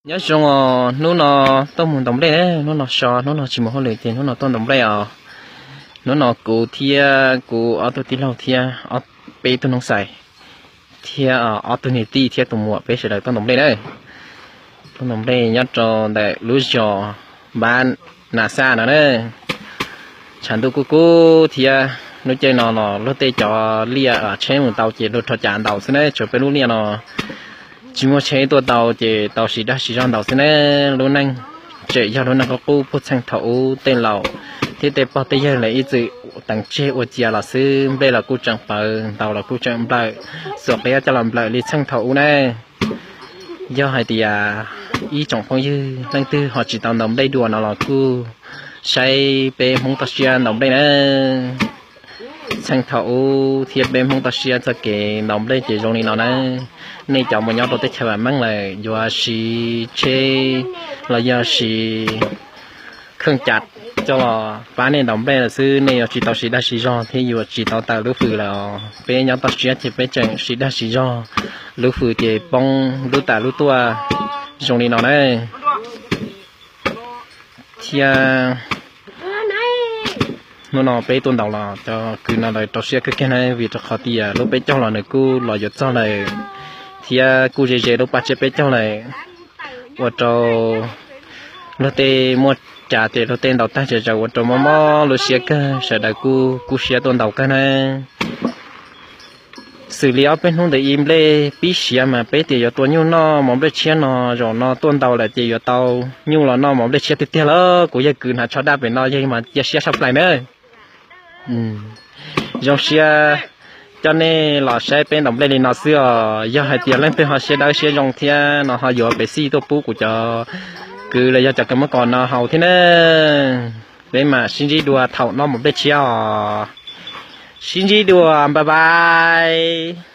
Nyob zoo os, hnub no tuaj mus ntaus nplej, hnub no so, hnub no tsis mus hauj lwm ces hnub no tuaj ntaus nplej os. Hnub no kuv thiab kuv ob tug tij laug thiab peb tug noog xais thiab ob tug niam tij thiab tus muam peb sawv daws tuaj ntaus nplej na. Tuaj ntaus nplej nyob rau ntawm lub zos Npab Nas Xaj no na. Tshav ntuj kub kub thiab lub caij no los luag tej cov liaj tsheb mus tau ces luag rho cav ntaus xwb na, tsuas peb lub liaj no tsis muaj tsheb tuaj tau ces tau siv dag siv zog ntaus xwb na. Lub neej tseem yog lub neej qub qub puag txheej thaum ub tej laus thiab tej pog tej yawg lawv ib txwm teev tseg ua cia los xwb. Nplej los kuj tseem pawv, ntaus los kuj tseem nplawm, xuas qia coj los nplawm li txheej thaum ub na. Yog hais tias ib tsoom phooj ywg leej twg ho tsis tau ntaus nplej dua no los kuj saib peb Hmoob toj siab ntaus nplej na. Txheej thaum ub thiab peb Hmoob toj siab txoj kev ntaus nplej ces zoo li no na. Nej cov mus nyob rau teb chaws vam meej lawm yuav siv tsheb los yog siv kheej cav coj los pab nej ntaus nplej lawm xwb, nej yuav tsis tau siv dag siv zog thiab yuav tsis tau tawm lub fws lawm os. Peb nyob toj siab ces peb tseem siv dag siv zog, lub fws ces poob lub tas lub tuaj zoo li no na. Thiab hnub no peb tuaj ntaus los cov kwv no lawv rau siab kawg kiag na, vim rau qhov tias lub peb caug los nws kuj los yuav txog lawm, thiab kuj ze ze lub paj tsiab peb caug lawm, ua rau luag tej muaj cas ces luag tej ntaus tag tsaws tsaws ua rau mob mob lub siab kawg, sawv daws kuj kub siab tuaj ntaus kawg na. Xws li ob peb hnub ntawd ib nplej pib siav mas peb tias yuav tua nyuj noj mov nplej tshiab no, zaum no tuaj ntaus lawm ces yuav tau nyuj los noj mov nplej tshiab tiag tiag lawm. Kuv yawg kwv hnav tsho daj pem no yawg mas cia siab tshaj plaws na. Zoo siab coj nej los saib peb ntaus nplej li no xwb os. Yog hais tias leej twg ho siab dawb siab zoo thiab no ho yuav pem xij tuaj pub kuv cov kwv los yog cov kws muab kos no haus thiab na. Peb mam sib ntsib dua thaum noj mov nplej tshiab os. Sib ntsib dua, bye bye.